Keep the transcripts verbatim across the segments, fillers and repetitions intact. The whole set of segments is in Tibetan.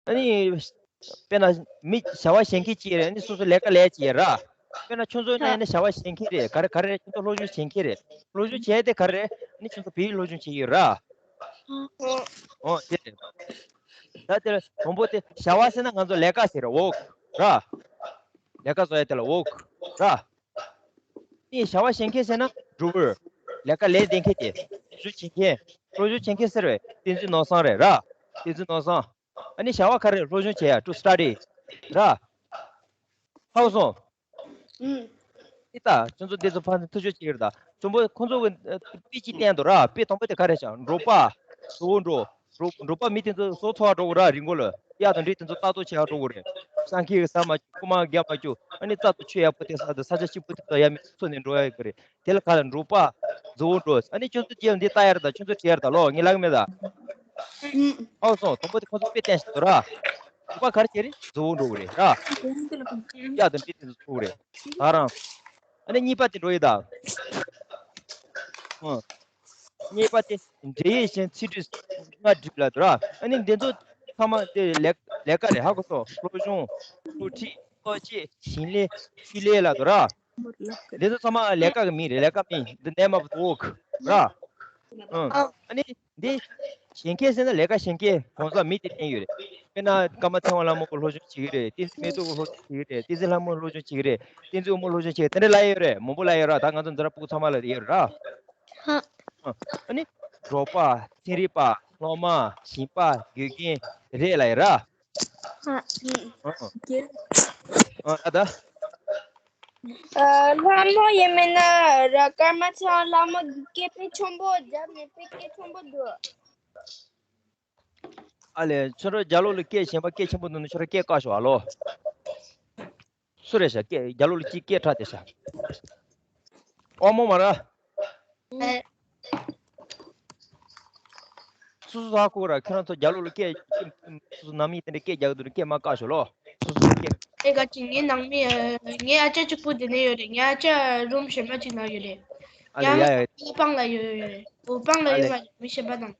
ཨ་ནི་དཔེར་ན་མི་བྱ་བ་གཞན་སྐྱེས་ཅིག་རེད། ཨ་ནི་སོ་སོ་ལས་ཀ་ལས་ཅིག་ར། དཔེར་ན་ཁྱོད་ཚོ་ནས་ནི་བྱ་བ་གཞན་སྐྱེས་རེད། ག་རེ་ག་རེ་རེད། ཁྱོད་ཚོ་སློབ་སྦྱོང་གཞན་སྐྱེས་རེད། སློབ་སྦྱོང་བྱས་ཏེ་ག་རེ་རེད། ཨ་ནི་ཁྱོད་ཚོ་བོད་ཡིག་སློབ་སྦྱོང་བྱེད་ཀྱི་ཡོད་ར། ཨོ་དེ་རེད། ད་དེར་དང་པོ་དེ་བྱ་བ་ཟེར་ན་ང་ཚོ་ལས་ཀ་ཟེར་ར། ཝོག་ར། ལས་ཀ་བཟོ་ཡ་དེ་ལ་ཝོག་ར། ཨ་ནི་བྱ་བ་གཞན་སྐྱེས་ཟེར་ན་ཌོ་ཝར། ལས་ཀ་ལས་བསྡད་མཁན་དེ། སློབ་སྦྱོང་བྱེད་མཁན། སློབ་སྦྱོང་བྱེད་མཁན་ཟེར་བས་བསྟན་འཛིན་ནོར་བཟང་རེད་ར། བསྟན་འཛིན་ནོར་བཟང་། ཨ་ནི་བྱ་བ་ག་རེ། སློབ་སྦྱོང་བྱེད་ཡ། to study ར། ཧ་གོ་སོང་། ཨུམ། ཨི་ད་ཁྱོད་ཚོ་འདི་ཚོ་ཕན་ཚུན་ཐུགས་ཆོས་བྱེད་ཀྱི་རེད། ད་ཁྱོད་ཚོ་ཁོང་ཚོ་གི་ཨ་དཔེ་ཅིག་བསྟན་འདུག་ར། དཔེ་དང་པོ་དེ་ག་རེ་བྱ། འབྲོག་པ། བཟོ་བོ་འབྲོག་འབྲོག་འབྲོག་པ་མི་དེ་ཚོ་བཟོ་འཚོ་བ་འགྲོ་དགོས་ར། རི་མགོ་ལ་གཡག་དང་འབྲི་དེ་ཚོ་རྟ་ཐོག་བྱེད་ཡ་འགྲོ་དགོས་རེད། སྲང་ཁྱི་གི་ཟ་མ་བཅུག་ཁུག་མ་རྒྱག་མ་བཅུག་ཨ་ནི་རྩྭ་དང་ཆུ་ཡག་པོ་དེ་ཟ་དང་ས་ཆ་སྐྱིད་པོ་དེ་ཚོ་ཡ་མི་འཚོ་ནས་འགྲོ་ཡ་ཡོད་གི་རེད། དེ་ལ་ག་ལ་འབྲོག་པ། བཟོ་བོ་འབྲོག་ཨ་ནི་ཁྱོད་ཚོ་རྗེས་འདི་ལྟ་ཡ་རེད། ད་ཁྱོད་ཚོ་བྲིས་ཡ་རེད། ད་ལོ་ངས་ལབ་མེད་ད། ཨུམ། ཨོ་སོང་། དང་པོ་དེ་ཁོ་ཚོ་དཔེ་བསྟན་ཞིག་འདུག་ར། དྲུག་པ་ག་རེ་བྱེད་རེད། བཟོ་བོ་འགྲོ་གི་རེད་ར། གཡག་དང་འབྲི་དེ་ཚོ་འཚོ་གི་རེད། ད་རང་། ཨ་ནི་གཉིས་པ་དེ་འགྲོ་ཡི་ད། ཨོ། གཉིས་པ་དེ་འབྲེལ་ཡོད་གཞན་ཚིག་འབྲུ་ལྔ་བསྒྲིགས་ལབ་འདུག་ར། ཨ་ནི་འདི་ཚོ་ཚང་མ་དེ་ལས་ལས་ཀ་རེད། ཧ་གོ་སོང་། སློབ་སྦྱོང་། སློབ་ཁྲིད། བརྟག་དཔྱད། ཞིང་ལས། ཆེད་ལས་ལབ་འདུག་ར། འདི་ཚོ་ཚང་མ་ལས་ཀ་གི་མིང་རེད། ལས་ཀ་མིང་འདི་name of work ར། ཨང་། ཨ་ནི་འདི་གཞན་སྐྱེས་ཟེར་ན་ལས་ཀ་གཞན་སྐྱེས་གང་ཟག་མི་དེ་བསྟན་ཡོད་རེད། དཔེར་ན་ཀརྨ་ཚེ་དབང་ལྷ་མོ་གི་སློབ་སྦྱོང་བྱེད་ཀྱི་རེད། བསྟན་འཛིན་མེ་ཏོག་གི་སློབ་སྦྱོང་བྱེད་ཀྱི་རེད། བསྟན་འཛིན་ལྷ་མོ་སློབ་སྦྱོང་བྱེད་ཀྱི་རེད། བསྟན་འཛིན་དབུ་མོ་སློབ་སྦྱོང་བྱེད་ཀྱི་རེད། དེ་འདྲ་ལབ་ཡོད་རེད། མང་པོ་ལབ་ཡོད་ར། ད་ང་ཚོ་འཛིན་གྲྭ་ཕྲུ་གུ་ཚང་མ་ལ་ཡོད་ར། ཨ་ནི་འབྲོག་པ། ཚན་རིག་པ། སློབ་མ། ཞིང་པ། དགེ་རྒན། རེད་ལབ་ཡོད་ར། ཨ་ཨ་ད། ཨ་ལྷ་མོ་ཡིན་མིན་ན་ར་ཀརྨ་ཚེ་དབང་ལྷ་མོ་གི་སྐད་དཔེ་ཆེན་པོ་རྒྱབ་ནས་དཔེ་སྐད་ཆེན་པོ་འདུག་ཨ་ལས། ཁྱོད་རང་རྒྱ་ལོགས་ལ་སྐད་གཞན་པ་སྐད་ཆེན་པོ་འདུག་ན་ཁྱོད་རང་སྐད་བཀག་ཤོག་ཨ་ལོ། སུ་རེད་ཤག་སྐད་རྒྱ་ལོགས་ལ་ཅིག་སྐད་ཁྲག་དེ་ཤག་དབང་མོ་མ་ར། ཨེ། སུ་སུ་ཧ་གོ་ར། ཁྱོད་རང་ཚོ་རྒྱ་ལོགས་ལ་སྐད། སུ་སུ་ནང་མི་དེ་འདྲ་སྐད་རྒྱག་གི་འདུག་ན་སྐད་མ་བཀག་ཤོག་ལོ། སུ་སུ་སྐད། ཨེ་ག་ཅི་ངའི་ནང་མི་ཨ་ངའི་ཨ་ཅག་གཅིག་པུ་དེ་ནས་ཡོད་རེད། ངའི་ཨ་ཅག་རུམ་གཞན་པ་ཅིག་ནང་ཡོད་རེད། ཨ་ཡ་ཡ། ཡང་ཨོ་པང་ལ་ཡོད་ཡོད་རེད། ཨོ་པང་ལ་ཨ་ཡོད་ལེ། མ་རེད། མི་གཞན་པ་དང་།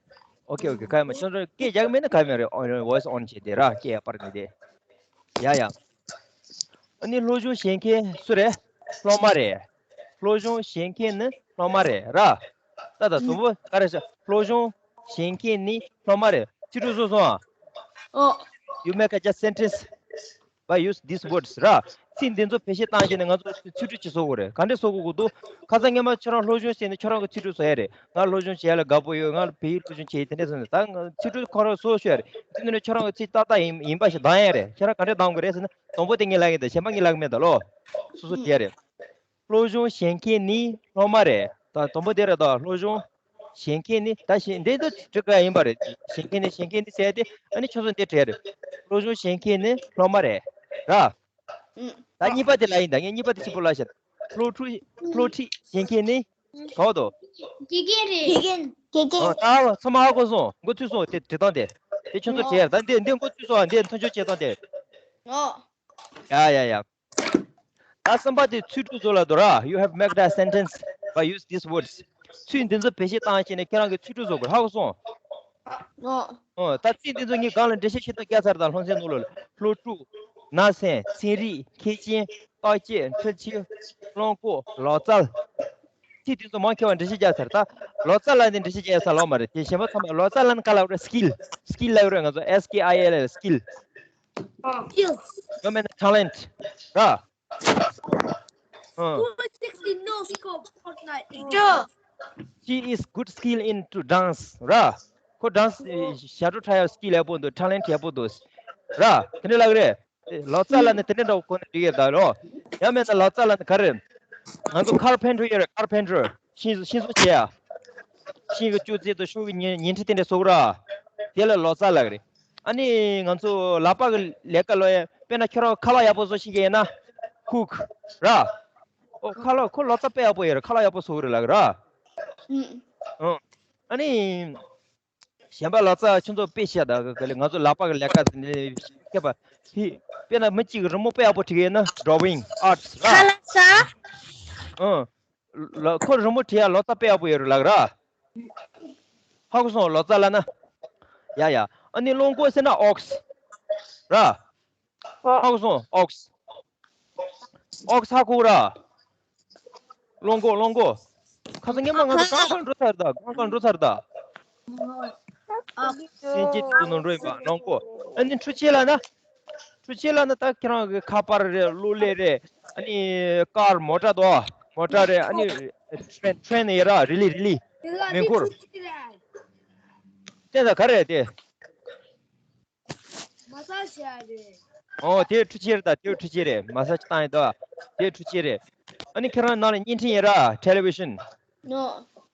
ཨོ་ཁེ་ཨོ་ཁེ། ག་ཡ་མ། ཁྱོད་ཚོ་སྐད་རྒྱག་མེད་ན་ག་ཡ་མ་རེད། ཨོ་ཝོ་ཡིས་ཨོན་བྱས་ཏེ་ར། སྐད་ཡ་པར་མི་དེ། ཡ་ཡ། ཨ་ནི་སློབ་སྦྱོང་བྱེད་མཁན་སུ་རེད། སློབ་མ་རེད། སློབ་སྦྱོང་བྱེད་མཁན་ནི་སློབ་མ་རེད་ར། ད་ད་དུམ་བུ་ག་རེ་ཟེར། སློབ་སྦྱོང་བྱེད་མཁན་ནི་སློབ་མ་རེད། ཚིག་འབྲུ་བཟོ་སོང་ཨ། ཨོ། You make a just sentence by use these words ར། ཚིག་འདི་ཚོ་བེད་སྤྱོད་བཏང་བྱས་ནས་ང་ཚོ་ཚིག་འབྲུ་ཅིག་བཟོ་དགོས་རེད། ག་འདྲས་བཟོ་དགོས་ཀྱི་འདུག་ཁ་སང་སྔོན་མ་ཁྱོད་རང་སློབ་སྦྱོང་བྱས་ནས་ཁྱོད་རང་གི་ཚིག་འབྲུ་བཟོ་ཡ་རེད། ང་སློབ་སྦྱོང་བྱས་ལ་དགའ་པོ་ཡོད། ང་བོད་ཡིག་སློབ་སྦྱོང་བྱས་དེ་འདྲས་བཟོ་ནས། ད་ང་ཚིག་འབྲུ་ཁོ་རང་བཟོ་ཤོག་ཡ་རེད། དེ་ནས་ཁྱོད་རང་གི་ཚིག་ཏག་ཏག་ཡིན་ཡིན་པ་ཞིག་གདམ་ཡ་རེད། ཁྱོད་རང་ག་འདྲས་གདམ་དགོས་རེད་ཟེར་ན། དང་པོ་དེ་ངས་ལབ་ཀྱི་འདུག་གཞན་པ་ངས་ལབ་ཀྱི་མེད་ད་ལོ། སོ་སོ་བྲིས་ཡ་རེད། སློབ་སྦྱོང་བྱེད་མཁན་ནི་སློབ་མ་རེད། ད་དང་པོ་དེ་རེད། ད་སློབ་སྦྱོང་བྱེད་མཁན་ནི། ད་གཞན་འདི་ཚོ་འབྲི་དགོས་ཡིན་པ་རེད། བྱེད་མཁན་ནི། བྱེད་མཁན་ནི་ཟེར་ཏེ་ཨ་ནི་ཁྱོད་ཚོ་འདི་བྲིས་རེད། སློབ་སྦྱོང་བྱེད་མཁན་ནི་སློབ་མ་རེད་ར། ད་གཉིས་པ་དེ་ལབ་ཡིན་ད། ངས་གཉིས་པ་དེ་གཅིག་པོ་ལབ་ཤག་སློབ་ཕྲུག་སློབ་ཁྲིད་བྱེད་མཁན་ནི་ག་བ་དོ། དགེ་རྒན་རེད། དགེ་རྒན། དགེ་རྒན། ཨ་ད་ཚང་མ་ཧ་གོ་སོང་། འགོ་ཚུགས་སོང་། དེ་བྲིས་སྟངས་དེ། དེ་ཁྱོད་ཚོ་བྲིས་ཡ་རེད། ད་འདི་འདི་འགོ་ཚུགས་སོང་། འདི་མཐུན་སྦྱོར་བྱེད་སྟངས་དེ། ཨོ། ཡ་ཡ་ཡ། ད་གསུམ་པ་དེ་ཚིག་འབྲུ་བཟོ་ལབ་འདུག་ར། You have made a sentence by use these words. ཚིག་འདི་ཚོ་བེད་སྤྱོད་བཏང་བྱས་ནས་ཁྱེད་རང་གི་ཚིག་འབྲུ་བཟོ་དགོས། ཧ་གོ་སོང་། ཨོ། ཨོ། ད་ཚིག་འདི་ཚོ་ངས་སྒང་ལ་འགྲེལ་བཤད་ཤེས་སྟངས་བརྒྱབ་ཚར། ད་སློབ་ཚན་ནང་ལོགས་ལ། སློབ་ཕྲུག་ན་ཚན། ཚན་རིག་མཁས་ཅན། བརྟག་དཔྱད། འཕྲུལ་ཆས། རླངས་འཁོར། ལག་རྩལ། ཚིག་འདི་ཚོ་མང་ཆེ་བ་འགྲེལ་བཤད་བརྒྱབ་ཚར། ད་ལག་རྩལ་ལབ་ནས་འགྲེལ་བཤད་བརྒྱབ་ས་ལོག་མ་རེད། དེ་གཞན་པ་ཚང་མ། ལག་རྩལ་ལབ་ན་ག་ལབ་རེད། skill. Skill ལབ་རེད། ང་ཚོ་S K I L ལ་skill. ཨ། ཡོད་མེད་ན་talent ར། ཨ། Who sixty no scope Fortnite? Joe. She is good skill into dance ར། ཁོ་dance ཞབས་བྲོ་འཁྲབ་ཡག་skill ཡག་པོ་འདུག talent ཡག་པོ་འདུག་ར། དེ་འདྲ་ལབ་གི་རེད། ལག་རྩལ་ལབ་ན་དེ་འདྲ་འདྲ་བོ་གོ་ན་འགྲིག་གི་རེད་ད་རོ། ཡང་མེད་ན་ལག་རྩལ་ལབ་ན་ག་རེ་རེད། ང་ཚོ་carpenter ཡོད་རེད། carpenter. ཤིང་བཟོ་ཤིང་བཟོ་བྱེད་ཡ། ཤིང་གི་ཅོ་ཙེ་དང་ཤོག་གུ་ཉལ་ཉལ་ཁྲི་དེ་འདྲ་བཟོ་གི་ར། དེ་ལ་ལག་རྩལ་ལབ་གི་རེད། ཨ་ནི་ང་ཚོ་ལག་པ་གི་ལས་ཀ་ལོ་ཡ། དཔེར་ན་ཁྱོད་རང་ཁ་ལག་ཡག་པོ་བཟོ་ཤེས་ཀྱི་ཡིན་ན། cook ར། ཨོ་ཁ་ལག་ཁོ་ལག་རྩལ་དཔེ་ཡག་པོ་ཡོད་རེད། ཁ་ལག་ཡག་པོ་བཟོ་གི་རེད་ལབ་གི་ར། ཨོ། ཨ་ནི། གཞན་པ་ལག་རྩལ་ཁྱོད་ཚོ་དཔེ་བཤད་ད་ག་ལེ། ང་ཚོ་ལག་པ་གི་ལས་ཀ་དེ་འདྲ་བཤད་པ། དཔེར་ན་མི་གཅིག་གིས་རི་མོ་དཔེ་ཡག་པོ་བྲིས་ཡོད་ན་drawing arts ར། ཁ་ལག་ས། ཨང་། ལ་ཁོ་རི་མོ་བྲིས་ཡ་ལག་རྩལ་དཔེ་ཡག་པོ་ཡོད་རེད་ལབ་གི་ར། ཧ་གོ་སོང་། ལག་རྩལ་ལབ་ན། ཡ་ཡ། ཨ་ནི་རླངས་འཁོར་ཟེར་ན་ox ར། ཧ་གོ་སོང་། ཨོགས། ཨོགས་ཧ་གོ་ར། གླང་མགོ། གླང་མགོ། ཁ་སང་ངས་མ་ང་ཚོ་གང་གང་འགྲོ་ཚར་ད། གང་གང་འགྲོ་ཚར་ད། སེམས་ཅན་དེ་ཚོ་ནང་འགྲོ་ཡིན་པ། གླང་མགོ། ཨ་ནི་འཕྲུལ་ཆས་ལབ་ན། འཕྲུལ་ཆས་ལབ་ན་ད་ཁྱེད་རང་གི་ཁ་པར་རེད། གློག་ཀླད་རེད། ཨ་ནི་ཀར་མོ་ཊ་དོ། མོ་ཊ་རེད། ཨ་ནི་ཊེན། ཊེན་ཡོད་ར། རི་ལི། རི་ལི། མེ་འཁོར། དེ་ད་ག་རེད་དེ། མ་སཱ་ཇི་བྱས་རེད། ཨོ་དེ་འཕྲུལ་ཆས་རེད་ད། དེ་འཕྲུལ་ཆས་རེད། མ་སཱ་ཇི་བཏང་ཡིན་ད། དེ་འཕྲུལ་ཆས་རེད། ཨ་ནི་ཁྱེད་རང་ནང་ལ་བརྙན་འཕྲིན་ཡོད་ར། ཊེ་ལི་བི་ཤན། ནོ།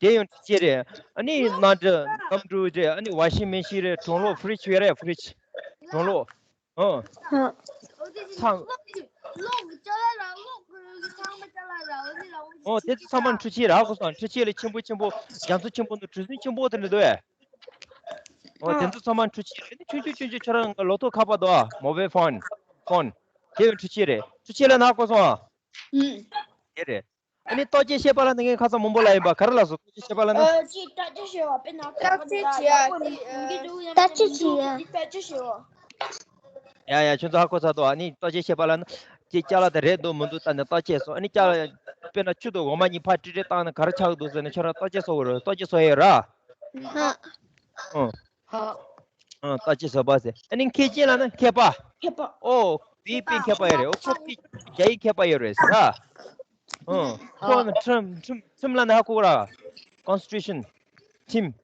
དེ་ཡང་འཕྲུལ་ཆས་རེད། ཨ་ནི་གནམ་གྲུ། གནམ་གྲུ་རེད། ཨ་ནི་ཝ་ཤིང་མེ་ཤིན་རེད། གྲང་གློག་ཧྥི་རིཇ་ཡོད་རེད། ཧྥི་རིཇ། གྲང་གློག་ཨོ། ཚང་། ཨོ་དེ་ཚོ་ཚང་མ་འཕྲུལ་ཆས་རེད། ཧ་གོ་སོང་། འཕྲུལ་ཆས་ལ་ཆེན་པོ་ཆེན་པོ། རྒྱ་མཚོ་ཆེན་པོ་འདུག་གྲུ་གཟིངས་ཆེན་པོ་དེ་འདྲ་འདུག་ཨེ། ཨོ་དེ་ཚོ་ཚང་མ་འཕྲུལ་ཆས་རེད། ཆུང་ཆུང་ཆུང་ཆུང་ཁྱོད་རང་གི་ལོ་ཐོག་ཁ་པར་འདུག་ཨ། མོ་བེལ་ཕོན། ཕོན། དེ་ཡང་འཕྲུལ་ཆས་རེད། འཕྲུལ་ཆས་ལབ་ན་ཧ་གོ་སོང་ཨ། ཨུམ། དེ་རེད། ཨ་ནི་བརྟག་དཔྱད་བྱེད་པ་ལབ་ན་ངས་ཁ་སང་མང་པོ་ལབ་ཡིན་པ། ག་རེ་ལབ་སོང་། བརྟག་དཔྱད་བྱེད་པ་ལབ་ན། ཨ་ཅི་བརྟག་དཔྱད་བྱེད་པ། དཔེར་ན་བརྟག་དཔྱད་བྱེད་ཡ་དེ་ཨ་བརྟག་དཔྱད་བྱེད་ཡ། བརྟག་དཔྱད་བྱེད་པ། ཡ་ཡ། ཁྱོད་ཚོ་ཧ་གོ་ཚར་འདུག་ཨ་ནི་བརྟག་དཔྱད་བྱེད་པ་ལབ་ན་དེ་ཅ་ལག་དེ་རེད་འདུག་མི་འདུག་བལྟས་ནས་བརྟག་དཔྱད་སོང་། ཨ་ནི་ཅ་ལག་དཔེར་ན་ཆུ་དང་འོ་མ་གཉིས་ཕར་དཀྲིག་དཀྲིག་བཏང་ན་ག་རེ་ཆགས་འདུག་ཟེར་ནས་ཁྱོད་རང་བརྟག་དཔྱད་བཟོ་དགོས་རེད། བརྟག་དཔྱད་བཟོ་ཡ་ར། ཧ། ཨང་། ཧ། ཨང་། བརྟག་དཔྱད་བཟོ་པ་ཟེར། ཨ་ནི་མཁས་ཅན་ལབ་ན་མཁས་པ། མཁས་པ། ཨོ། བོད་པའི་མཁས་པ་ཡོད་རེད། ཨོ་ཁོ་པའི་རྒྱ་ཡིག་མཁས་པ་ཡོད་རེད་ཟེར་ར། ཨང་། ཁོ་ནི་ཁྲིམས། ཁྲིམས། ཁྲིམས་ལབ་ན་ཧ་གོ་ར། ཀོན་སི་ཊི་ཊུ་ཤན། ཁྲིམས།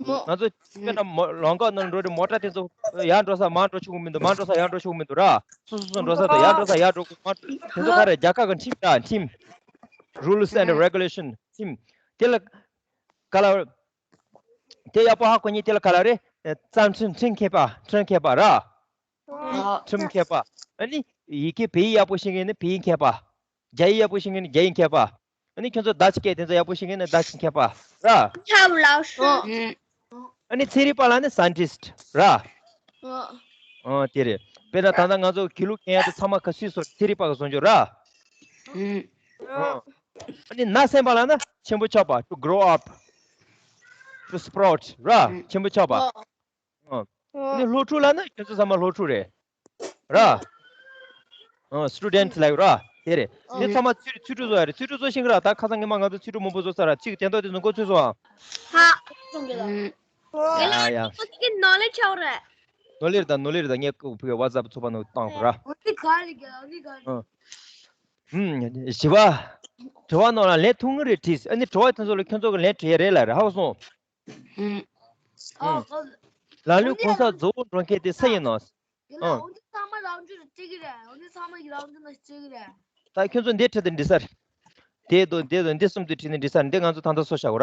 མོ། ང་ཚོ་དཔེར་ན་མོ། ལམ་ཁ་ནང་འགྲོ་དུས་མོ་ཊ་དེ་ཚོ་ཡར་འགྲོ་ས་མར་འགྲོ་ཆོག་གི་མི་འདུག་མར་འགྲོ་ས་ཡར་འགྲོ་ཆོག་གི་མི་འདུག་ར། སོ་སོ་སོ་འགྲོ་ས་དང་ཡར་འགྲོ་ས་ཡར་འགྲོ་དགོས། མར་འགྲོ། དེ་ཚོ་ག་རེ། རྒྱ་གར་གི་ཁྲིམས་ར། ཁྲིམས། Rules and Regulation། ཁྲིམས། དེ་ལ་ག་ལ། དེ་ཡག་པོ་ཧ་གོ་མཁན་དེ་ལ་ག་ལ་རེད། རྩ་ཁྲིམས། ཁྲིམས་མཁས་པ། ཁྲིམས་མཁས་པ་ར། ཁྲིམས་མཁས་པ། ཨ་ནི་ཡི་གེ་བོད་ཡིག་ཡག་པོ་ཤེས་མཁན་ནི་བོད་ཡིག་མཁས་པ། རྒྱ་ཡིག་ཡག་པོ་ཤེས་མཁན་ནི་རྒྱ་ཡིག་མཁས་པ། ཨ་ནི་ཁྱོད་ཚོ་ཌ་ཅི་སྐད་དེ་ཚོ་ཡག་པོ་ཤེས་མཁན་ནི་ཌ་ཅི་མཁས་པ་ར། ཨ་ནི་ཚན་རིག་པ་ལབ་ན་སཱའིན་ཊིསི་ཊི་ར། ཨ་དེ་རེད། དཔེར་ན་ད་ལྟ་ང་ཚོ་དགེ་ལུགས་མཁྱེན་ཡ་དེ་ཚང་མ་ག་སུས་བཟོ། ཚན་རིག་པ་གིས་བཟོ་རྒྱུ་ར། ཨ་ནི་ན་སེམས་པ་ལབ་ན་ཆེན་པོ་ཆགས་པ། To grow up, to sprout ར། ཆེན་པོ་ཆགས་པ། ཨ་ནི་སློབ་ཕྲུག་ལབ་ན་ཁྱོད་ཚོ་ཚང་མ་སློབ་ཕྲུག་རེད་ར། ཨ་སི་ཊུ་ཌེན་ཊི་ལབ་ར། དེ་རེད། དེ་ཚང་མ་ཚིག་ཚིག་འབྲུ་བཟོ་ཡ་རེད། ཚིག་འབྲུ་བཟོ་ཤེས་ཀྱི་ར། ད་ཁ་སང་ངས་མ་ང་ཚོ་ཚིག་འབྲུ་མང་པོ་བཟོ་ཚར་ར། ཚིག་དོན་དག་དེ་ཚོ་མགོ་ཚོས་སོང་ཨ། ཧ། ཡ་ཡ། ནོར་ལེ་རེད་ད། ནོར་ལེ་རེད་ད། ངས་ཀོ་ཕི་ཝ་ཙབ་ཚོགས་པ་ནང་བཏང་དགོས་ར། ཨ། ཨ། བཞི་པ། དྲི་བ་ནང་ལ་ལན་ཐུང་ངུ་རེ་དྲིས། ཨ་ནི་དྲི་བ་དེ་ཚོ་ལ་ཁྱོད་ཚོ་གི་ལན་དྲིས་ཡ་རེད་ལབ་རེད། ཧ་གོ་སོང་། ཨང་། ལ་ལུ་གོང་ས་རྫོགས་འགྲོ་མཁན་དེ་སུ་ཡིན་ནམ། ཨང་། འོ་འདི་ཚང་མ་རང་རྒྱུད་ལ་སྐྱེ་གི་རེད། འོ་འདི་ཚང་མ་ཡི་རང་རྒྱུད་ལ་སྐྱེ་གི་རེད། ད་ཁྱོད་ཚོ་འདི་ཁྲིད་དེ་འགྲིག་ས་རེད། དེ་དང་དེ་དང་འདི་གསུམ་དེ་ཁྲིད་ནས་འགྲིག་ས་རེད། འདི་ང་ཚོ་ད་ལྟ་སོ་བྱ་དགོས་ར།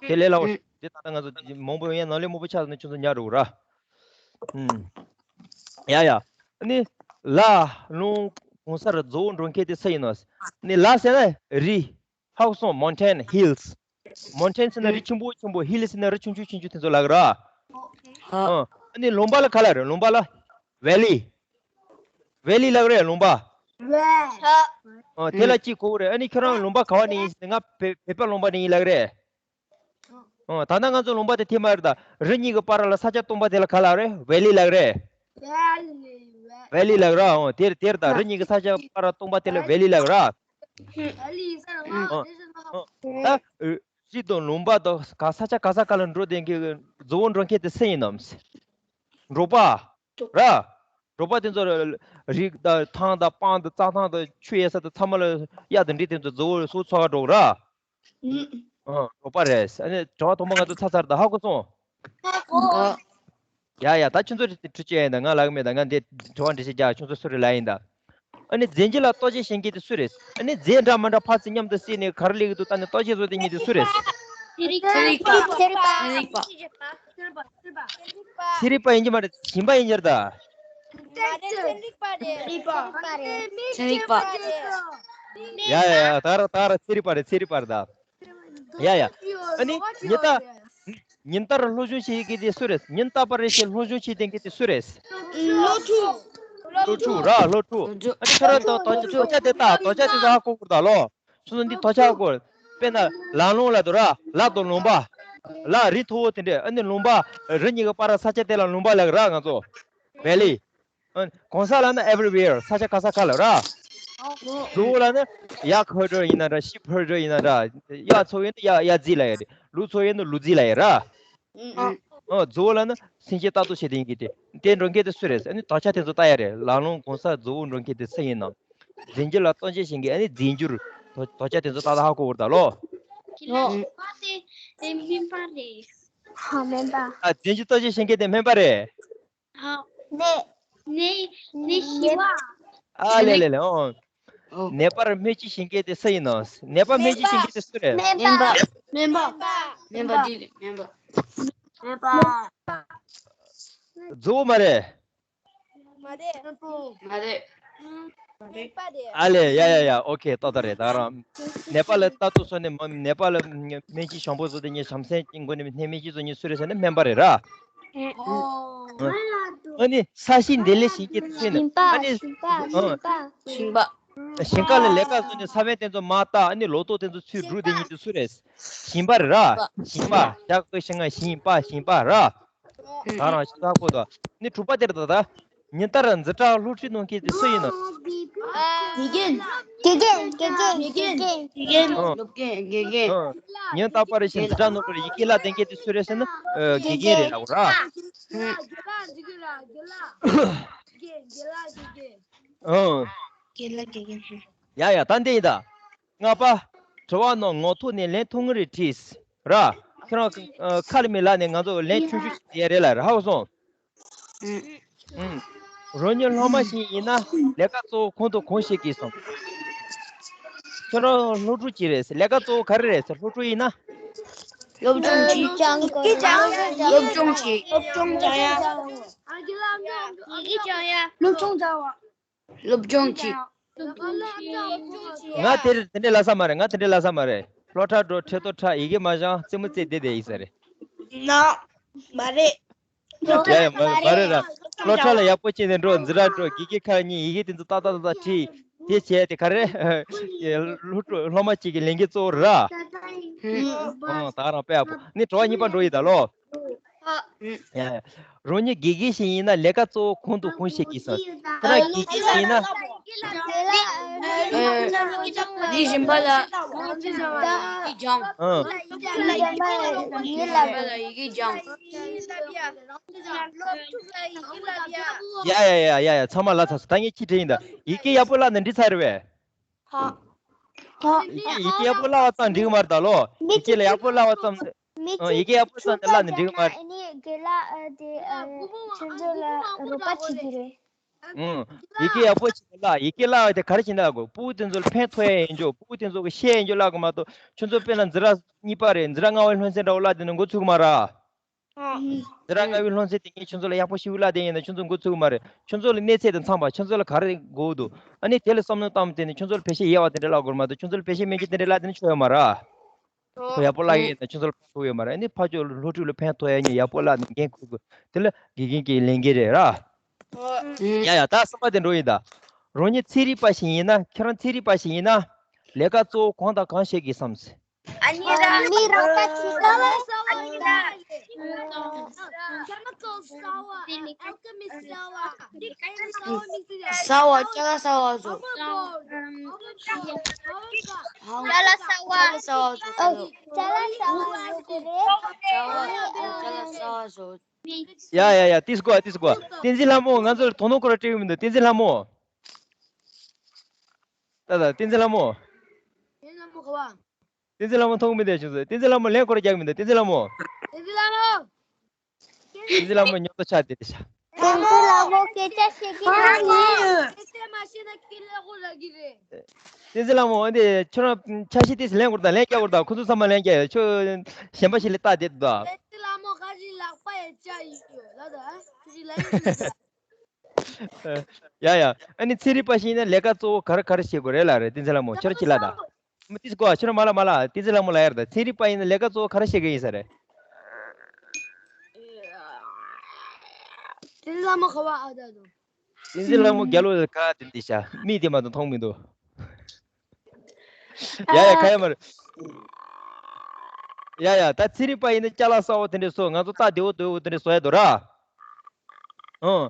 དེ་ལས་སླ་བོ་ཞིག་འདི་ད་ལྟ་ང་ཚོ་མང་པོ་ཡང་ནང་ལས་མང་པོ་ཆགས་ནས་ཁྱོད་ཚོ་ཉར་འགྲོ་དགོས་ར། ཨུམ། ཡ་ཡ། ཨ་ནི་ལ་ལུང་གོང་ས་རྫོགས་འགྲོ་མཁན་དེ་སུ་ཡིན་ནམ། ཨ་ནི་ལ་ཟེར་ན་རི། ཧ་གོ་སོང་། མོན་ཊེན། ཧིལ་སི། མོན་ཊེན་ཟེར་ན་རི་ཆེན་པོ་ཆེན་པོ། ཧིལ་ཟེར་ན་རི་ཆུང་ཆུང་ཆུང་ཆུང་དེ་ཚོ་ལབ་ཀྱི་ར། ཧ། ཨ་ནི་ལུང་པ་ལ་ག་ལབ་རེད། ལུང་པ་ལ། ཝེ་ལི། ཝེ་ལི་ལབ་ཀྱི་རེད། ལུང་པ། ཧ། ཨ་དེ་ལ་ཅི་གོ་གི་རེད། ཨ་ནི་ཁྱོད་རང་ལུང་པ་ག་བ་ནས་ཡིན་ཟེར་ན་ང་བོད་བོད་པ་ལུང་པ་ནས་ཡིན་ལབ་ཀྱི་རེད། ཨོ། ད་ལྟ་ང་ཚོ་ལུང་པ་དེ་དེ་མ་རེད་ད། རི་གཉིས་ཀྱི་བར་ལ་ས་ཆ་སྟོང་པ་དེ་ལ་ག་ལབ་རེད། ཝེ་ལི་ལབ་རེད། ཝེ་ལི་ལབ་ར། ཨོ་དེ་རེད་དེ་རེད་ད། རི་གཉིས་ཀྱི་ས་ཆ་བར་ལ་སྟོང་པ་དེ་ལ་ཝེ་ལི་ལབ་ར། ཨོ། ཨོ། ད་རི་དང་ལུང་པ་དང་ག་ས་ཆ་ག་ས་ག་ལ་འགྲོ་བསྡད་མཁན་གྱི་རྫི་བོ་འགྲོ་མཁན་དེ་སུ་ཡིན་ནམ། འབྲོག་པ་ར། འབྲོག་པ་དེ་ཚོ་རི་དང་ཐང་དང་སྤང་དང་རྩྭ་ཐང་དང་ཆུ་ཡོད་ས་དང་ཚང་མ་ལ་གཡག་དང་འབྲི་དེ་ཚོ་རྫི་བོ་སུ་འཚོ་ག་འགྲོ་གི་ར། ཨང་། རོགས་པ་རེད། ཨ་ནི་དྲི་བ་དང་པོ་ང་ཚོ་ཚར་ཚར་ད། ཧ་གོ་སོང་། ཧ་གོ། ཡ་ཡ། ད་ཁྱོད་ཚོ་འདྲི་ཅི་ཡིན་ད། ང་ལབ་གི་མེད་ད། ང་འདི་དྲི་བ་འདྲི་ཤེས་རྒྱ་ཁྱོད་ཚོ་སུ་རེད་ལབ་ཡིན་ད། ཨ་ནི་རྫས་འགྱུར་ལ་བརྟག་དཔྱད་བྱེད་མཁན་དེ་སུ་རེད། ཨ་ནི་རྫས་འདྲ་མི་འདྲ་ཕར་ཚུར་མཉམ་དུ་བསྲེས་ནས་ག་རེ་སླེབས་ཀྱི་འདུག་ལྟ་ནས་བརྟག་དཔྱད་བཟོ་དེ་གཉིས་དེ་སུ་རེད། ཚན་རིག་པ། ཚན་རིག་པ། ཚན་རིག་པ། ཚན་རིག་པ། ཚན་རིག་པ་ཡིན་གྱི་མ་རེད། གཞན་པ་ཡིན་གྱི་རེད་ད། ཚན་རིག་པ་རེད། ཚན་རིག་པ་རེད། ཚན་རིག་པ། ཡ་ཡ་ཡ། ད་ར་ད་ར་ཚན་རིག་པ་རེད། ཚན་རིག་པ་རེད་ད། ཡ་ཡ། ཨ་ནི་ཉི་ལྟར། ཉིན་ལྟར་སློབ་སྦྱོང་བྱེད་ཀྱི་དེ་སུ་རེད། ཉིན་རྟག་པར་རེ་བཞིན་སློབ་སྦྱོང་བྱེད་མཁན་དེ་སུ་རེད། སློབ་ཕྲུག་སློབ་ཕྲུག་ར། སློབ་ཕྲུག་ཨ་ནི་ཁྱོད་རང་དང་དོ་དོ་ཅག་དེ་དག་དོ་ཅག་དེ་ཚོ་ཧ་གོ་དགོས་ད་ལོ། སོ་སོ་འདི་དོ་ཅག་གོ། དཔེར་ན་ལ་ལུང་ལ་དུ་ར། ལ་དང་ལུང་པ། ལ་རི་མཐོ་བོ་དེ་འདྲས། ཨ་ནི་ལུང་པ་རི་གཉིས་ཀྱི་བར་ས་ཆ་དེ་ལ་ལུང་པ་ལབ་ར་ང་ཚོ། valley། ཨ། གོང་ས་ལབ་ན་everywhere། ས་ཆ་ག་ས་ག་ལ་ར། ཛོ་ཝོ་ལབ་ན་ཡག་ཧོ་ཌོ་ཡིན་ན་འདྲ། ཤིབ་ཧོ་ཌོ་ཡིན་ན་འདྲ། ཡ་ཚོ་ཡིན་ན་ཡ་ཡ་ཛི་ལ་ཡ་རེད། ལུ་ཚོ་ཡིན་ན་ལུ་ཛི་ལ་ཡ་ར། ཨ། ཛོ་ཝོ་ལབ་ན་སེམས་ཅན་ལྟ་རྟོག་བྱེད་དེ་ཡིན་གི་དེ། དེ་འགྲོ་མཁན་དེ་སུ་རེད། ཨ་ནི་དོ་ཆ་དེ་ཚོ་ལྟ་ཡ་རེད། ལ་ལུང་གོང་ས་ཛོ་ཝོ་འགྲོ་མཁན་དེ་སུ་ཡིན་ནམ། རྫས་འགྱུར་ལ་བརྟག་དཔྱད་བྱེད་མཁན། ཨ་ནི་རྫས་འགྱུར་དོ་དོ་ཆ་དེ་ཚོ་ཏག་ཏག་ཧ་གོ་བར་ད་ལོ། ཁྱེད་ལ་ཨ། དེ་དེ་སྨན་པ་རེད། ཧ། སྨན་པ། ཨ། རྫས་འགྱུར་བརྟག་དཔྱད་བྱེད་མཁན་དེ་སྨན་པ་རེད། ཨ། ནད་ནད་ནད་ཞི་བ། ཨ་ལེ་ལེ་ལེ། ཨོ། ཨོ། ནད་པར་སྨན་བཅོས་བྱེད་མཁན་དེ་སུ་ཡིན་ནམ། ནད་པ་སྨན་བཅོས་བྱེད་མཁན་དེ་སུ་རེད། སྨན་པ། སྨན་པ། སྨན་པ་འདི་རེད། སྨན་པ། སྨན་པ། ཛོ་ཝོ་མ་རེད། མ་རེད། མ་རེད། ནད་པ་རེད། ཨ་ལེ། ཡ་ཡ་ཡ། ཨོ་ཁེ། ཏག་ཏག་རེད། ད་རང་ནད་པ་ལ་ལྟ་རྟོག་བཟོ་ནས་མ། ནད་པ་ལ་སྨན་བཅོས་བྱང་བུ་བཟོ་དེ་ཉིད་བྱམས་སེམས་ཀྱི་སྒོ་ནས་སྨན་བཅོས་བཟོ་མཁན་སུ་རེད་ཟེར་ན་སྨན་པ་རེད་ར། ཨོ། ཨ་ནི་ས་གཤིས་འདི་ལས་ཞིག་གི་ཚེ་ནི་ཞིང་པ། ཨ་ནི་ཞིང་པ། ཨ། ཞིང་པ། ཞིང་པ། ཞིང་ཁ་ལ་ལས་ཀ་བཟོ་ནས་ས་བོན་དེ་ཚོ་མར་བཏབ། ཨ་ནི་ལོ་ཏོག་དེ་ཚོ་ཚུར་སྒྲུག་དེ་ཉིད་དེ་སུ་རེད། ཞིང་པ་རེད་ར། ཞིང་པ། ཞིང་པ། ཞིང་པ་ར། ད་རང་ཞིག་ཧ་གོ་དང་། ནི་དྲུག་པ་དེར་ད་ལྟ་ཉིན་ལྟར་འཛིན་གྲྭ་སློབ་ཁྲིད་གནང་མཁན་དེ་སུ་ཡིན་ནམ། དགེ་རྒན། དགེ་རྒན། དགེ་རྒན། དགེ་རྒན། དགེ་རྒན། ཨང་། སློབ་དགེ་རྒན། ཨང་། ཉིན་རྟག་པར་བཞིན་འཛིན་གྲྭ་གནང་བར་ཡི་གེ་བཀླགས་བསྡད་མཁན་དེ་སུ་རེད་ཟེར་ན། ཨ། དགེ་རྒན་རེད་ལབ་ར། ཨང་། དགེ་ལགས་དགེ་རྒན། ཡ་ཡ། ད་འདི་ཡིན་ད། ལྔ་པ། དྲི་བ་རྣམས་ངག་ཐོག་ནས་ལན་ཐུང་ངུ་རེ་དྲིས། ར། ཁྱེད་རང་ཨ་ཁ་ལ་མི་ལབ་ནས་ང་ཚོ་ལན་ཆུང་ཆུང་ཞིག་ཡ་རེད་ལ་ར། ཧ་གོ་སོང་། ཨུམ། རང་ཉིད་སློབ་མ་ཞིག་ཡིན་ན་ལས་ཀ་གཙོ་བོ་གང་དང་གང་བྱེད་དགོས་སམ། ཁྱེད་རང་སློབ་ཕྲུག་ཅིག་རེད་ཟེར། ལས་ཀ་གཙོ་བོ་ག་རེ་རེད་ཟེར། སློབ་ཕྲུག་ཡིན་ན། སློབ་སྦྱོང་བྱེད། སློབ་སྦྱོང་བྱེད། སློབ་སྦྱོང་བྱེད། སློབ་སྦྱོང་བྱེད། སློབ་སྦྱོང་བྱེད། ང་དེ་རིང་དེ་འདྲས་ལབ་ས་མ་རེད། ང་དེ་འདྲས་ལབ་ས་མ་རེད། སློབ་གྲྭ་འགྲོ། ཁྲལ་དོ་ཁྲ། ཡི་གེ་མ་སྦྱང་། རྩེད་མོ་རྩེ་བསྡད་བསྡད་ཡིན་ས་རེད། ནོ། མ་རེད། ཡ་ཡ། མ་མ་རེད་ར། སློབ་གྲྭ་ལ་ཡག་པོ་བྱས་ནས་འགྲོ། འཛིན་གྲྭ་འགྲོ། དགེ་རྒན་ཁ་ཉན། ཡི་གེ་དེ་ཚོ་ཏག་ཏག་ཏག་ཏག་ཁྲིད། དེ་བྱས་དེ་ག་རེ། སློབ་ཕྲུག་སློབ་མ་གཅིག་གི་ལས་འགན་གཙོ་བོ་ར། ཨང་། ད་རང་དཔེ་ཡག་པོ། ནི་དྲི་བ་གཉིས་པ་འགྲོ་ཡི་ད་ལོ། ཡ་ཡ། རང་ཉིད་དགེ་རྒན་ཞིག་ཡིན་ན་ལས་ཀ་གཙོ་བོ་གང་དང་གང་བྱེད་དགོས་སམ། ཁྱེད་རང་དགེ་རྒན་ཞིག་ཡིན་ན། ཡི་གེ་སྦྱང་། ཨང་། ཡི་གེ་སྦྱང་། ཡ་ཡ་ཡ་ཡ་ཡ། ཚང་མ་ལབ་ཚར་སོང་། ད་ངས་གཅིག་དྲིས་ཡིན་ད། ཡི་གེ་ཡག་པོ་བཀླགས་ན་འགྲིག་ཚར་རེད་པས། ཡི་གེ་ཡི་གེ་ཡག་པོ་བཀླགས་པ་ཙམ་འགྲིག་གི་མ་རེད་ད་ལོ། ཡི་གེ་ལ་ཡག་པོ་བཀླགས་པ་ཙམ། ཨ། ཡི་གེ་ཡག་པོ་བཀླགས་ན་བཀླགས་ན་འགྲིག་གི་མ་རེད། ཨ་ནི་དགེ་ལགས་ཨ་དེ་ཨ་ཁྱོད་ཚོ་ལ་རོགས་པ་བྱེད་ཀྱི་རེད། ཨང་། ཡི་གེ་ཡག་པོ་བྱེད་ཀྱི་བཀླགས། ཡི་གེ་བཀླགས་པ་དེ་ག་རེ་བྱེད་ན་བཀླག་དགོས། ཕྲུ་གུ་དེ་ཚོ་ལ་ཕན་ཐོགས་ཡ་ཡིན་རྒྱུ། ཕྲུ་གུ་དེ་ཚོ་གི་ཤེས་ཡ་ཡིན་རྒྱུ་བཀླག་དགོས་མ་གཏོགས། ཁྱོད་ཚོ་དཔེར་ན་འཛིན་གྲྭ་གཉིས་པ་རེད། འཛིན་གྲྭ་ལྔ་པའི་སློབ་ཚན་འདྲ་བོ་བཀླགས་དེ་ནི་མགོ་ཚོས་ཀྱི་མ་རེད། འཛིན་གྲྭ་ལྔ་པའི་སློབ་ཚན་དེ་ངས་ཁྱོད་ཚོ་ལ་ཡག་པོ་ཞིག་བཀླགས་དེ་ཡིན་ན་ཁྱོད་ཚོ་མགོ་ཚོས་ཀྱི་མ་རེད། ཁྱོད་ཚོ་ལ་གནས་ཚད་དང་འཚམས་པ། ཁྱོད་ཚོ་ལ་ག་རེ་དགོས་འདུག་ཨ་ནི་དེ་ལ་བསམ་བློ་བཏང་དེ་ནི་ཁྱོད་ཚོ་ལ་བེད་སྤྱོད་ཡག་པ་དེ་འདྲ་བཀླག་དགོས་མ་གཏོགས། ཁྱོད་ཚོ་ལ་བེད་སྤྱོད་མེད་རྒྱུ་དེ་འདྲ་བཀླགས་དེ་ནི་ཆོ་ཡོད་མ་རེད། ཁོ་ཡག་པོ་བཀླག་ཡིན་ན་ཁྱོད་ཚོ་ལ་ཕན་ཐོགས་ཡོད་མ་རེད། ཨ་ནི་ཕར་ཕྱོགས་སློབ་ཕྲུག་ལ་ཕན་ཐོགས་ཡ་ཉིད་ཡག་པོ་བཀླགས་ནས་འགན་འཁུར་དགོས། དེ་ལ་དགེ་རྒན་གྱི་ལས་འགན་རེད་ར། ཡ་ཡ། ད་གསུམ་པ་དེ་འགྲོ་ཡིན་ད། རང་ཉིད་ཚན་རིག་པ་ཞིག་ཡིན་ན། ཁྱེད་རང་ཚན་རིག་པ་ཞིག་ཡིན་ན་ལས་ཀ་གཙོ་བོ་གང་དང་གང་བྱེད་དགོས་སམ། ཨ་ནི་ར། ཨ་ནི་ར། ད་ཅི་ལྟ་བ། ཨ་ནི་ར། Chemical sour, alchemist sour, sour mix. Sour, ཅ་ལག་sour་བཟོ། ཅ་ལག་sour། ཅ་ལག་sour་བཟོ་དགོས་རེད། ཅ་ལག་sour་བཟོ། ཡ་ཡ་ཡ། ཏིས་གོ་ཏིས་གོ། བསྟན་འཛིན་ལྷ་མོ། ང་ཚོར་དོ་སྣང་ཁོ་ར་སྤྲད་ཡོད་མི་འདུག་བསྟན་འཛིན་ལྷ་མོ། ད་ད་བསྟན་འཛིན་ལྷ་མོ། བསྟན་འཛིན་ལྷ་མོ་ག་བ། བསྟན་འཛིན་ལྷ་མོ་མཐོང་གི་མི་འདུག་ཁྱོད་ཚོ། བསྟན་འཛིན་ལྷ་མོ་ལན་ཁོ་ར་རྒྱག་གི་མི་འདུག་བསྟན་འཛིན་ལྷ་མོ། བསྟན་འཛིན་ལྷ་མོ། བསྟན་འཛིན་ལྷ་མོ་ཉོབ་ཏོ་ཆགས་བསྡད་དེ་ཤག་བསྟན་འཛིན་ལྷ་མོ་སྐད་ཆ་བཤད་ཀྱི་མ་རེད། སྐད་ཆ་མ་བཤད་ན་ཁྱེད་ལས་ཁོ་ར་གི་རེད། བསྟན་འཛིན་ལྷ་མོ། འོན་ཏེ་ཁྱོད་རང་འཆར་གཞི་ཏིས་ལེན་དགོས་རེད་ད། ལན་རྒྱག་དགོས་རེད་ད། ཁོ་ཚོ་ཚང་མ་ལན་རྒྱག་ཡ། ཁྱོད་གཞན་པ་ཞིག་ལ་ལྟ་བསྡད་འདུག་ད། བསྟན་འཛིན་ལྷ་མོ་ཁ་ཅིག་ལག་པ་ཡ་ཆག་ཡོད་ལ་ད། ཁྱོད་ཅིག་ལན་ཡ་ཡ། ཨ་ནི་ཚན་རིག་པ་ཞིག་ཡིན་ན་ལས་ཀ་གཙོ་བོ་ག་རེ་ག་རེ་བྱེད་དགོས་རེད་ལབ་རེད། བསྟན་འཛིན་ལྷ་མོ་ཁྱོད་ཅིག་ལབ་ད། མི་ཏིས་གོ་ཁྱོད་རང་མ་ལ་མ་ལ། བསྟན་འཛིན་ལྷ་མོ་ལ་ཡར་ད། ཚན་རིག་པ་ཡིན་ན་ལས་ཀ་གཙོ་བོ་ག་རེ་བྱེད་ཀྱི་ཡིན་ས་རེད། བསྟན་འཛིན་ལྷ་མོ་ག་བ་ཨ་ད་དུ། བསྟན་འཛིན་ལྷ་མོ་རྒྱལ་ལོ་ག་དེ་འདི་ཤ་མིག་དེ་མ་གཏོགས་མཐོང་མི་འདུག་ཡ་ཡ། ག་ཡ་མ་རེད། ཡ་ཡ། ད་ཚན་རིག་པ་ཡིན་ན་ཅ་ལག་གསར་བ་དེ་འདྲས་བཟོ། ང་ཚོ་རྟ་བདེ་བོ་བདེ་བོ་དེ་འདྲས་བཟོ་ཡ་འདུག་ར། ཨང་།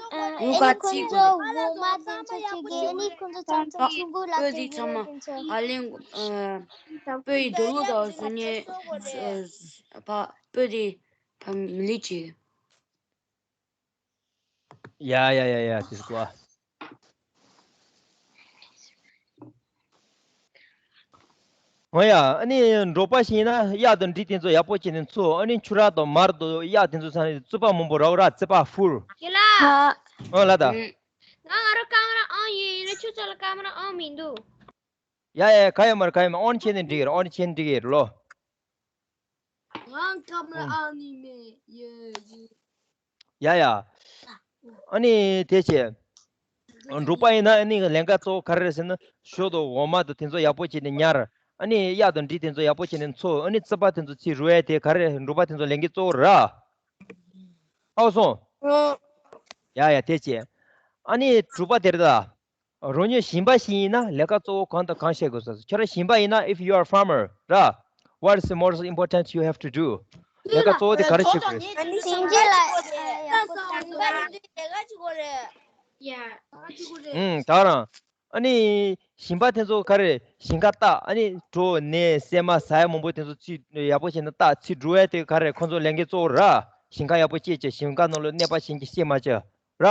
ཨ། ཨ་ནི་ཁོང་ཚོ་འོ་མ་དེ་ཚོ་ཁྱེར་གི། ཨ་ནི་ཁོང་ཚོ་བྱང་ཆུབ་ཆུ་མགོ་ལ་སྤོས་ཀྱི་ཚང་མ། ཨ་ལེན། ཨ། སྤོས་ཡི་རྡོ་ལུག་དང་བཟོ་ཉེ། ཨ། ཕ་སྤོས་དེ་ཕ་མི་ལི་ཅི། ཡ་ཡ་ཡ་ཡ། དེ་སྐོ། ཨོ་ཡ། ཨ་ནི་འབྲོག་པ་ཞིག་ཡིན་ན་གཡག་དང་འབྲི་དེ་ཚོ་ཡག་པོ་བྱས་ནས་འཚོ། ཨ་ནི་ཁྱུ་ར་དང་མར་དང་གཡག་དེ་ཚོ་ཚང་ནས་རྩིད་པ་མང་པོ་རག་ར། རྩིད་པ་ཧྥུལ། ཡ་ལ། ཨོ་ལ་ད། ང་ང་རང་ཀ་མ་ར་ཨང་ཡོད། ཡིན་ན་ཁྱོད་ཚོ་ལ་ཀ་མ་ར་ཨང་མི་འདུག། ཡ་ཡ། ག་ཡོད་མ་རེད། ག་ཡོད་མ་རེད། ཨོན་བྱས་ནས་འགྲིག་གི་རེད། ཨོན་བྱས་ནས་འགྲིག་གི་རེད་ལོ། ང་ཀ་མ་ར་ཨང་ནི་མེད། ཡེ་ཡེ། ཡ་ཡ། ཨ་ནི་དེ་བྱས། འབྲོག་པ་ཡིན་ན་ཨ་ནི་ལས་ཀ་གཙོ་བོ་ག་རེ་རེད་ཟེར་ན། ཞོ་དང་འོ་མ་དང་དེ་ཚོ་ཡག་པོ་བྱས་ནས་ཉར། ཨ་ནི་གཡག་དང་འབྲི་དེ་ཚོ་ཡག་པོ་བྱས་ནས་འཚོ། ཨ་ནི་རྩིད་པ་དེ་ཚོ་ཚིག་རུལ་བ་དེ་ག་རེ་འབྲོག་པ་དེ་ཚོ་ལས་འགན་གཙོ་བོ་རེད། ཧ་གོ་སོང་། ཡ་ཡ། དེ་བྱས། ཨ་ནི་དྲུག་པ་དེ་རེད་ད། རོགས་ཉིད་ཞིང་པ་ཞིག་ཡིན་ན་ལས་ཀ་གཙོ་བོ་གང་དང་གང་བྱེད་དགོས་ཟེར། ཁྱོད་རང་ཞིང་པ་ཡིན་ན། if you are farmer ར། What is the most important you have to do? ལས་ཀ་གཙོ་བོ་དེ་ག་རེ་བྱེད་དགོས། ཨ་ནི་ཞིང་ཆེན་ལ་ཡག་པོ་བཏང་དགོས། ཡ། ཨུམ། ད་རང་། ཨ་ནི་ཞིང་པ་དེ་ཚོ་ག་རེ་ཞིང་ཁ་བཏབ། ཨ་ནི་གྲོ་ནས་སྲན་མ་ཟ་ཡ་མང་པོ་དེ་ཚོ་ཚིག་ཡག་པོ་བྱས་ནས་བཏབ། ཚིག་འབྲུ་བ་དེ་ག་རེ་ཁོ་ཚོ་ལས་འགན་གཙོ་བོ་ར། ཞིང་ཁ་ཡག་པོ་བཅད་བྱས། ཞིང་ཁ་ནང་ལ་གནོད་པ་བྱེད་ཀྱི་བྱེད་མ་བྱེད་ར།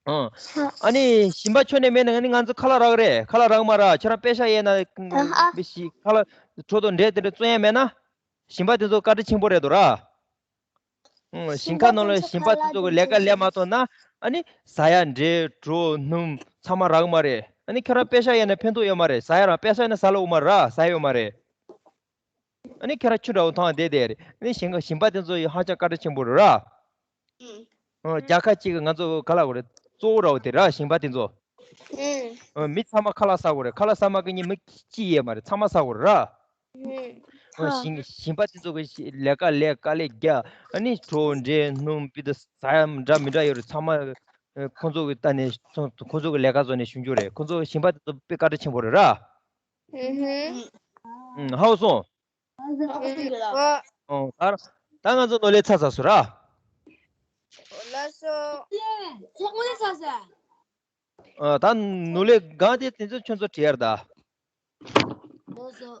ཨང་། ཨ་ནི་ཞིང་པ་ཁྱོན་ནས་མེད་ན་ཨ་ནི་ང་ཚོ་ཁ་ལག་རག་རེད། ཁ་ལག་རག་མ་ར། ཁྱོད་རང་པེ་ཤ་ཡས་ན་ཨ་ཧ། མི་ཤི་ཁ་ལག་གྲོ་དང་འབྲས་དེ་འདྲ་བཙོང་ཡ་མེད་ན། ཞིང་པ་དེ་ཚོ་བཀའ་དྲིན་ཆེན་པོ་རེད་དོ་ར། ཨང་། ཞིང་ཁ་ནང་ལ་ཞིང་པ་དེ་ཚོ་གི་ལས་ཀ་ལས་མ་ཐུབ་ན། ཨ་ནི་ཟ་ཡ་འབྲས་གྲོ་སྣུམ་ཚང་མ་རག་མ་རེད། ཨ་ནི་ཁྱོད་རང་པེ་ཤ་ཡས་ན་ཕན་ཐོགས་ཡོད་མ་རེད། ཟ་ཡ་རང་པེ་ཤ་ཡས་ན་ཟ་ལ་འོང་མ་ར། ཟ་ཡོད་མ་རེད། ཨ་ནི་ཁྱེད་རང་ཆུ་འདྲ་བོ་ཐང་བསྡད་བསྡད་རེད། ཨ་ནི་ཞིང་ཁ་ཞིང་པ་དེ་ཚོ་ཡི་ཧ་ཅང་བཀའ་དྲིན་ཆེན་པོ་རེད་ར། ཨང་། རྒྱལ་ཁབ་གཅིག་གི་ང་ཚོ་ག་ལ་གོ་རེད། གཙོ་བོ་ར་བོ་དེ་ར་ཞིང་པ་དེ་ཚོ། ཨང་། མི་ཚང་མ་ཁ་ལག་ཟ་དགོས་རེད། ཁ་ལག་ཟ་མ་གི་ཉིན་མི་གཅིག་ཡོད་མ་རེད། ཚང་མ་ཟ་དགོས་རེད་ར། ཨང་། ཞིང་ཞིང་པ་དེ་ཚོ་གི་ལས་ཀ་ལས་དཀའ་ལས་རྒྱག། ཨ་ནི་གྲོ་འབྲས་སྣུམ་སྤུས་དག་ཟ་ཡ་འདྲ་མི་འདྲ་ཡོད་རེད། ཚང་མ་ཁོང་ཚོ་གི་ལྟ་ནས་ཁོང་ཚོ་གི་ལས་ཀ་བཟོ་ནས་ཞུ་རྒྱུ་རེད། ཁོང་ཚོ་ཞིང་པ་དེ་ཚོ་དཔེ་བཀའ་དྲིན་ཆེན་པོ་རེད་ར། ཧ་གོ་སོང་། ཨོ། ད་ད་ང་ཚོ་ནོར་ལས་ཚར་ཚར་སོང་ར། ལགས་སོ། ཨ། ད་ནོར་ལས་གང་དེ་དེ་ཚོ་ཁྱོད་ཚོ་བྲིས་ཡར་ད། ལགས་སོ།